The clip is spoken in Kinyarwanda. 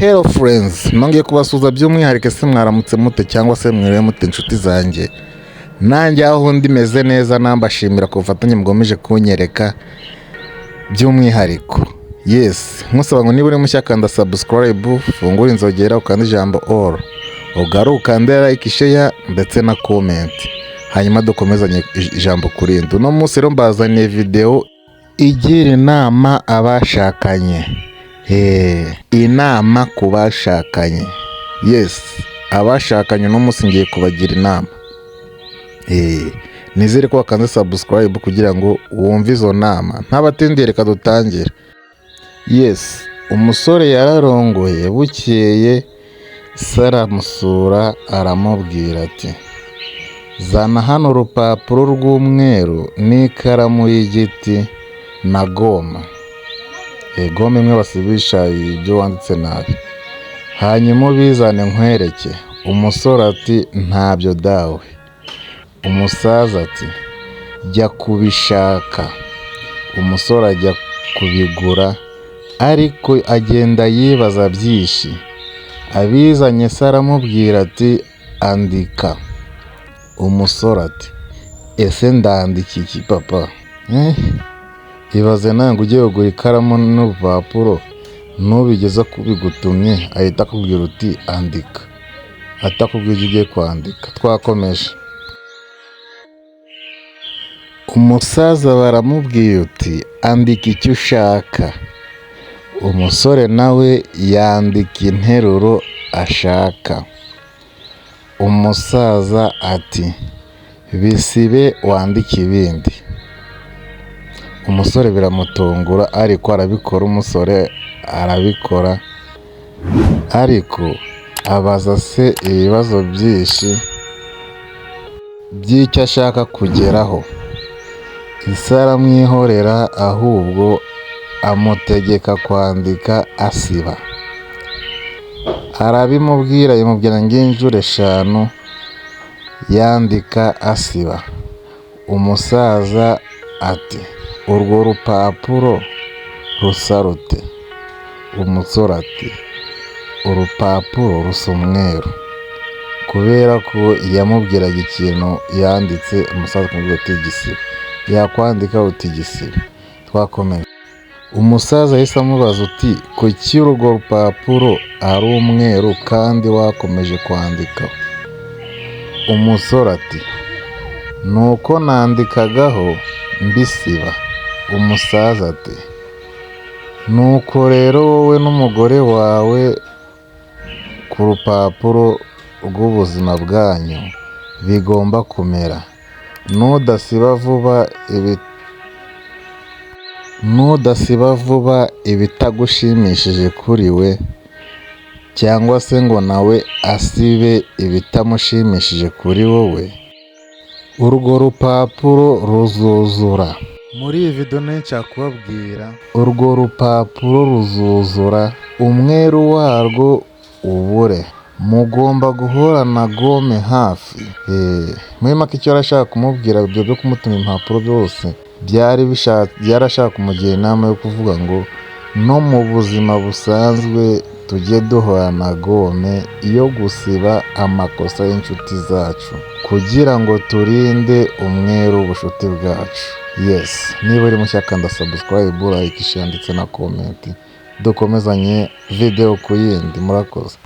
Hello friends, nongeye kubasuhuza by'umwihariko. Ese mwaramutse mute cyangwa se mwiriwe mute, inshuti zanjye? Nanjye aho ndi meze neza, nambashimira ku bufatanye mugomeje kunyereka by'umwihariko. Yes, nkusaba ngo niba uri mushya, kanda subscribe, fungura inzogera, ukande ijambo all, ugaruke ukande like, share ndetse na comment, hanyuma dukomezanye ijambo ku rindi. Uno munsi rero mbazaniye video igira inama abashakanye. Inama ku bashakanye. Yes, abashakanye, uno munsi ngiye kubagira inama. Nizere ko wakanze subscribe kugira ngo wumve izo nama. Ntabatindiye, reka dutangire. Yes, umusore yararongoye, bukeye se aramusura, aramubwira ati: "Zana hano urupapuro rw'umweru n'ikaramu y'igiti na goma." Goma imwe basibisha ibyo wanditse nabi. "Hanyuma ubizane nkwereke." Umusore ati: "Ntabyo, dawe." Umusaza ati: "Jya kubishaka." Umusore ajya kubigura, ariko agenda yibaza byinshi. Abizanye, se aramubwira ati: "Andika." Umusore ati: "Ese ndandika iki, papa?" Ibaze nawe ngo ugiye kugura ikaramu n'urupapuro, ntubigeze kubigutumye, ahita akubwira uti: "Andika," atakubwiye ibyo ugiye kwandika. Twakomeje. Umusaza baramubwiye uti: "Andika icyo ushaka." Umusore nawe yandika interuro ashaka. Umusaza ati: "Bisibe, wandike ibindi." Umusore biramutungura, ariko arabikora. Umusore arabikora, ariko abaza se ibibazo byinshi by'icyo ashaka kugeraho. Ise aramwihorera, ahubwo amutegeka kwandika asiba. Arabimubwira, yimubwira ng'inshuro 5, yandika asiba. Umusaza ati: "Urwo rupapuro rusa rute?" Umusore ati: "Urupapuro rusa umweru." Kubera ko yamubwiraga ikintu yanditse, umusaza akamubwira uti: "Gisibe," yakwandika uti: "Gisibe." Twakomeje. Umusaza yahise amubaza uti: "Kuki urwo rupapuro ari umweru kandi wakomeje kwandika?" Umusore ati: "Ni uko nandikagaho mbisiba." Umusaza ati: "Nuko rero wowe n'umugore wawe, ku rupapuro rw'ubuzima bwanyu bigomba kumera. Nudasiba vuba ibitagushimishije kuri we, cyangwa se ngo nawe asibe ibitamushimishije kuri wowe, urwo rupapuro ruzuzura." Muri iyi video nshaka kubabwira, urwo rupapuro ruzuzura, umweru warwo ubure. Mugomba guhorana gome hafi. Muri make, icyo yarashaka kumubwira, ibyo byo kumutuma impapuro byose, byari yarashaka kumugira inama yo kuvuga ngo no mu buzima busanzwe tujye duhorana gome yo gusiba amakosa y'inshuti zacu, kugira ngo turinde umweru w'ubucuti bwacu. Yes, niba uri mushya, kanda subscribe, like, share ndetse na comment, dukomezanye video ku yindi. Murakoze.